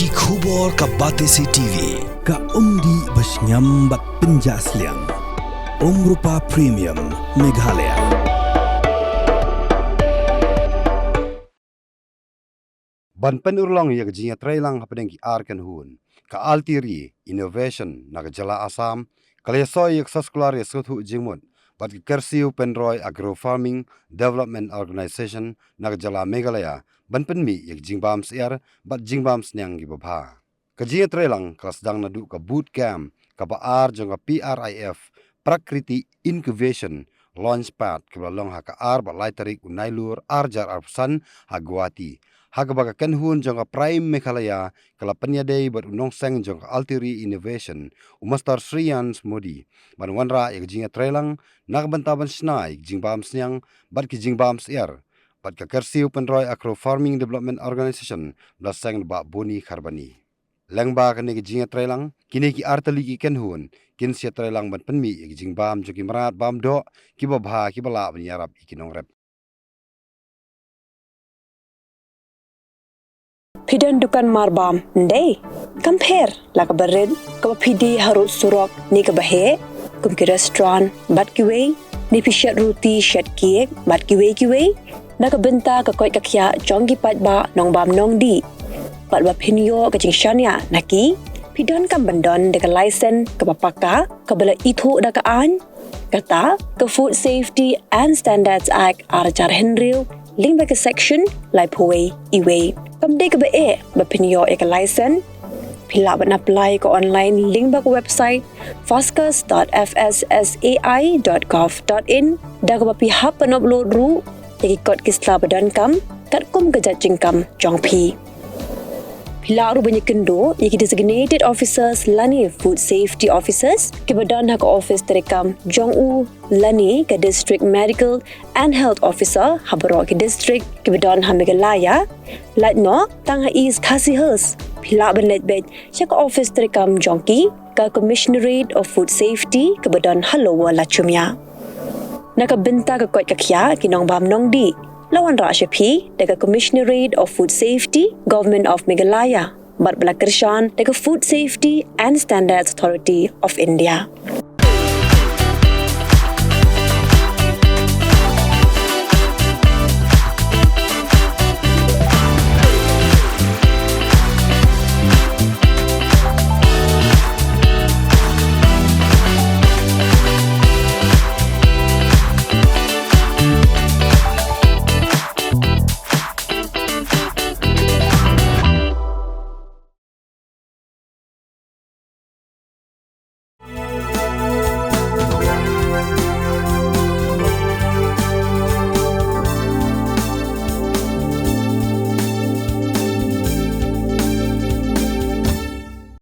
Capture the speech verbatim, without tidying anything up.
Ki khubor ka Batesi T V, ka umdih ba shngiam bad pynjah sliang. Umrupa Premium, Meghalaya. Ban pynurlong ïa ka jingïatreilang hapdeng ki ar kynhun, ka Altiri Innovation na ka jylla Assam ka la ïasoh ïa ka soskular ïasngewthuh jingmut bad ka Kyrsiew Pynroi Agro Farming Development Organisation na ka jylla Meghalaya ban pynmih ïa ka jingbam syiar bad jingbam sniang kiba bha. Ka jingïatreilang ka la sdang naduh ka boot camp kaba ar jong ka P R I F, Prakriti Incubation Launchpad, kaba la long ha ka ar bad lai tarik u Nailur ar hajar arphew san ha Guwahati, ha kaba ka kynhun jong ka Prime Meghalaya ka la pynïadei bad u nongseng jong ka Altiri Innovation, u Mastor Shreyans Modi, ban wanrah ïa ka jingïatreilang na ka bynta ban shna ïa ka jingbam sniang bad ki jingbam syiar bad ka Kyrsiew Pynroi Agro Farming Development Organisation ba la seng da Bah Boni Kharbani. Lyngba kane ka jingïatreilang, kine ki ar tylli ki kynhun kin sa ïatreilang ban pynmih ïa ki jingbam jong ki mrad bam doh kiba bha, kiba lah ban ïarap ïa ki nongrep. Phi don dukan marbam, ym dei? Kam pher la kaba rit, kaba phi die harud surok ne kaba heh, kum ki restaurant bad kiwei, ne phi shet ruti, shet cake bad kiwei kiwei, na ka bynta ka koit ka khiah jong ki paidbah nongbam nongdih, bad ba phin ïoh ka jingshaniah na ki, phi donkam ban don da ka license kaba paka, kaba la ithuh da ka aiñ, kata ka Food Safety and Standards Act ar hajar hynriew, lyngba ka section laiphew wei E wei. Kam dei kaba eh ba phin ïoh ïa ka license. Phi lah ban apply ka online lyngba ka website foscus dot F S S A I dot gov dot in, da kaba phi hap ban upload ruh ïa ki kot ki sla ba donkam katkum ka jait jingkam jong phi. Phi lah ruh ban ïakynduh ïa ki designated officers lane food safety officers kiba don ha ka office treikam jong u lane ka District Medical and Health Officer ha baroh ki district kiba don ha Meghalaya. Lait noh tang ha East Khasi Hills, phi lah ban leit beit sha ka office treikam jong ki, ka Commissionerate of Food Safety kaba don ha Lower Lachumia. Na ka bynta ka koit ka khiah ki nongbam nongdih, la wanrah sha phi da ka Commissionerate of Food Safety, Government of Meghalaya, bad ba la kyrshan da ka Food Safety and Standards Authority of India.